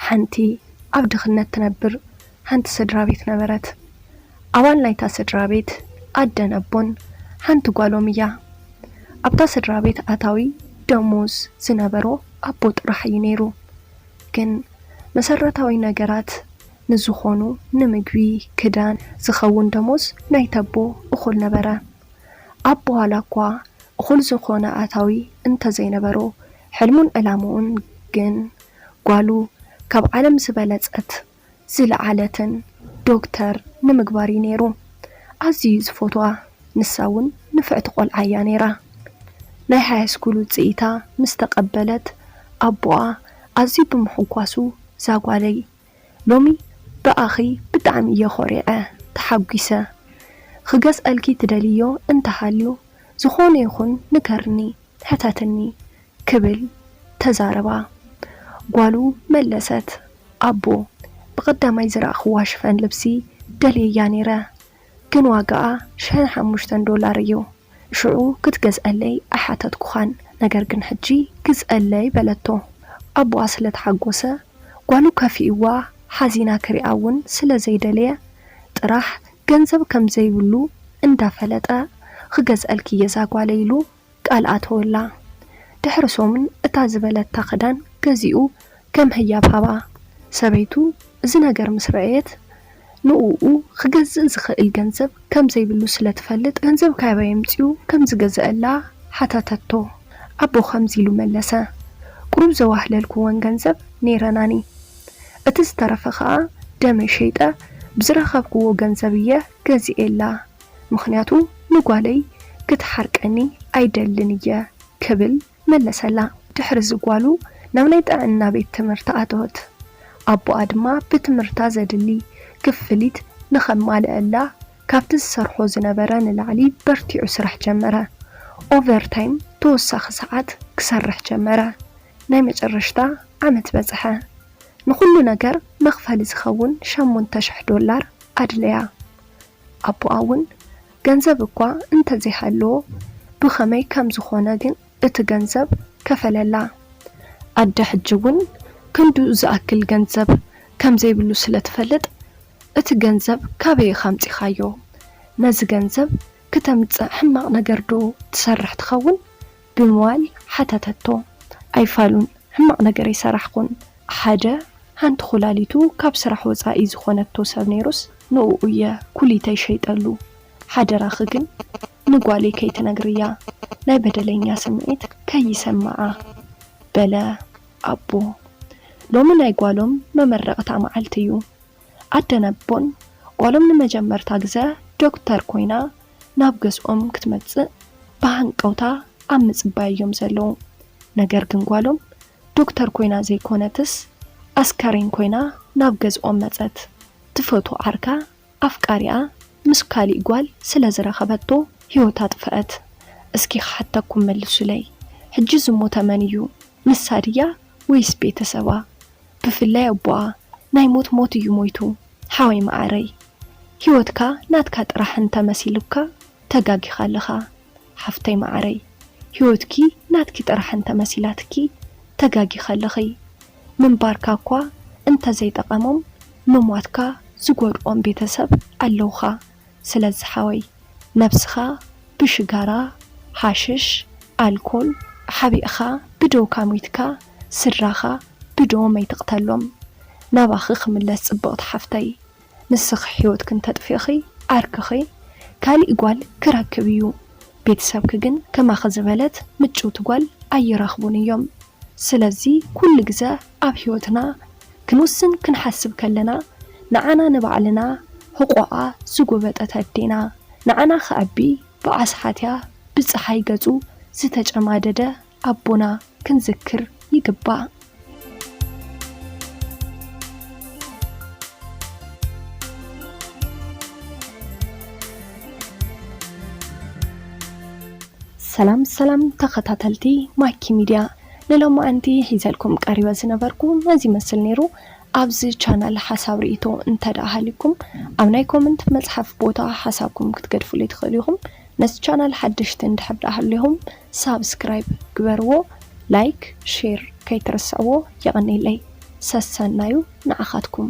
ሓንቲ ኣብ ድኽነት ትነብር ሓንቲ ስድራ ቤት ነበረት። ኣባል ናይታ ስድራ ቤት ኣደን ኣቦን ሓንቲ ጓሎም እያ። ኣብታ ስድራ ቤት ኣታዊ ደሞዝ ዝነበሮ ኣቦ ጥራሕ እዩ ነይሩ። ግን መሰረታዊ ነገራት ንዝኾኑ ንምግቢ፣ ክዳን ዝኸውን ደሞዝ ናይታ ኣቦ እኹል ነበረ። ኣቦ ዋላ እኳ እኹል ዝኾነ ኣታዊ እንተዘይነበሮ፣ ሕልሙን ዕላምኡን ግን ጓሉ ካብ ዓለም ዝበለጸት ዝለዓለትን ዶክተር ንምግባር እዩ ነይሩ። ኣዝዩ እዩ ዝፈትዋ። ንሳ እውን ንፍዕቲ ቆልዓ እያ ነይራ። ናይ ሃይስኩል ውፅኢታ ምስ ተቐበለት ኣቦኣ ኣዝዩ ብምሕጓሱ፣ ዛጓለይ ሎሚ ብኣኺ ብጣዕሚ እየ ኮሪዐ፣ ተሓጒሰ። ክገዝኣልኪ ትደልዮ እንተሃልዩ ዝኾነ ይኹን ንገርኒ፣ ሕተትኒ ክብል ተዛረባ። ጓሉ መለሰት፣ ኣቦ፣ ብቐዳማይ ዝረኣኽዋ ሽፈን ልብሲ ደልየያ ነይረ፣ ግን ዋጋኣ ሽሕን ሓሙሽተን ዶላር እዩ። ሽዑ ክትገዝኣለይ ኣይሓተትኩኻን፣ ነገር ግን ሕጂ ግዝኣለይ በለቶ። ኣቦኣ ስለ ተሓጎሰ፣ ጓሉ ከፊእዋ ሓዚና ክሪኣ እውን ስለ ዘይደለየ፣ ጥራሕ ገንዘብ ከም ዘይብሉ እንዳፈለጠ፣ ክገዝኣልኪ እየ እዛ ጓለይ ኢሉ ቃል ኣተወላ። ድሕሪ ሰሙን እታ ዝበለታ ክዳን ገዚኡ ከም ህያብ ሃባ። ሰበይቱ እዚ ነገር ምስ ረኣየት፣ ንእኡ ክገዝእ ዝኽእል ገንዘብ ከም ዘይብሉ ስለ ትፈልጥ፣ ገንዘብ ካበይ ኣምጺኡ ከም ዝገዝኣላ ሓተተቶ። ኣቦ ከምዚ ኢሉ መለሰ፣ ቁሩብ ዘዋህለልክወን ገንዘብ ነይረናኒ። እቲ ዝተረፈ ኸኣ ደመይ ሸይጠ ብዝረኸብክዎ ገንዘብ እየ ገዚኤላ። ምኽንያቱ ንጓለይ ክትሓርቀኒ ኣይደልን እየ ክብል መለሰላ። ድሕሪ እዚ ጓሉ ናብ ናይ ጥዕና ቤት ትምህርቲ ኣተወት። ኣቦኣ ድማ ብትምህርታ ዘድሊ ክፍሊት ንኸማልኣላ ካብቲ ዝሰርሖ ዝነበረ ንላዕሊ በርቲዑ ስራሕ ጀመረ። ኦቨርታይም ተወሳኺ ሰዓት ክሰርሕ ጀመረ። ናይ መጨረሽታ ዓመት በጽሐ። ንኹሉ ነገር መኽፈሊ ዝኸውን ሸሞንተ ሽሕ ዶላር ኣድለያ። ኣቦኣ እውን ገንዘብ እኳ እንተዘይሃለዎ፣ ብኸመይ ከም ዝኾነ ግን እቲ ገንዘብ ከፈለላ። ኣደ ሕጂ እውን ክንዱ ዝኣክል ገንዘብ ከም ዘይብሉ ስለ ትፈልጥ፣ እቲ ገንዘብ ካበይ ኢኻ ኣምጺኻዮ? ነዚ ገንዘብ ክተምጽእ ሕማቕ ነገር ዶ ትሰርሕ ትኸውን? ብምባል ሓተተቶ። ኣይፋሉን፣ ሕማቕ ነገር ኣይሰራሕኹን። ሓደ፣ ሓንቲ ኩላሊቱ ካብ ስራሕ ወጻኢ ዝኾነቶ ሰብ ነይሩስ፣ ንእኡ እየ ኩሊተይ ሸይጠሉ። ሓደራኺ ግን ንጓለይ ከይትነግርያ፣ ናይ በደለኛ ስምዒት ከይሰምዓ፣ በለ ኣቦ። ሎሚ ናይ ጓሎም መመረቕታ መዓልቲ እዩ። ኣደን ኣቦን ጓሎም ንመጀመርታ ግዘ ዶክተር ኮይና ናብ ገዝኦም ክትመጽእ ብሃንቀውታ ኣብ ምጽባይ እዮም ዘለዉ። ነገር ግን ጓሎም ዶክተር ኮይና ዘይኮነትስ፣ ኣስከሬን ኮይና ናብ ገዝኦም መጸት። ትፈትዎ ዓርካ፣ ኣፍቃሪኣ ምስ ካሊእ ጓል ስለ ዝረኸበቶ ህይወታ ጥፍአት። እስኪ ክሓተኩም መልሱለይ፣ ሕጂ ዝሞተ መን እዩ? ንሳ ድያ ወይስ ቤተሰባ? ብፍላይ ኣቦኣ ናይ ሞት ሞት እዩ ሞይቱ። ሓወይ መዓረይ፣ ህይወትካ ናትካ ጥራሕ እንተመሲሉካ ተጋጊኻ ኣለኻ። ሓፍተይ መዓረይ፣ ህይወትኪ ናትኪ ጥራሕ እንተመሲላትኪ ተጋጊኻ ኣለኺ። ምንባርካ እኳ እንተዘይጠቐሞም፣ ምሟትካ ዝጎድኦም ቤተሰብ ኣለውኻ። ስለዚ ሓወይ፣ ነብስኻ ብሽጋራ፣ ሓሽሽ፣ ኣልኮል ሓቢእኻ ብዶ ካሚትካ፣ ስድራኻ ብዶ መይትቕተሎም። ናባኺ ክምለስ ጽብቕቲ ሓፍተይ፣ ንስኺ ህይወትኪ እንተጥፊእኺ፣ ዓርክኺ ካሊእ ጓል ክረክብ እዩ። ቤተሰብኪ ግን ከማኺ ዝበለት ምጭውቲ ጓል ኣይረኽቡን እዮም። ስለዚ ኩሉ ግዘ ኣብ ህይወትና ክንውስን ክንሓስብ ከለና፣ ንዓና ንባዕልና ሕቖኣ ዝጎበጠት ኣዴና፣ ንዓና ክኣቢ ብኣስሓትያ ብፀሓይ ገፁ ዝተጨማደደ ኣቦና ክንዝክር ይግባእ። ሰላም ሰላም ተኸታተልቲ ማኪ ሚድያ፣ ንሎማዓንቲ ሒዘልኩም ቀሪበ ዝነበርኩ ነዚ ይመስል ነይሩ። ኣብዚ ቻናል ሓሳብ ርእይቶ እንተ ደኣ ሃልዩኩም፣ ኣብ ናይ ኮመንት መጽሓፍ ቦታ ሓሳብኩም ክትገድፉለይ ትኽእሉ ኢኹም። ነዚ ቻናል ሓደሽቲ እንድሕር ደኣ ሃሊኹም፣ ሳብስክራይብ ግበርዎ፣ ላይክ፣ ሼር ከይትርስዕዎ። የቐንየለይ። ሰሰናዩ ንዓኻትኩም።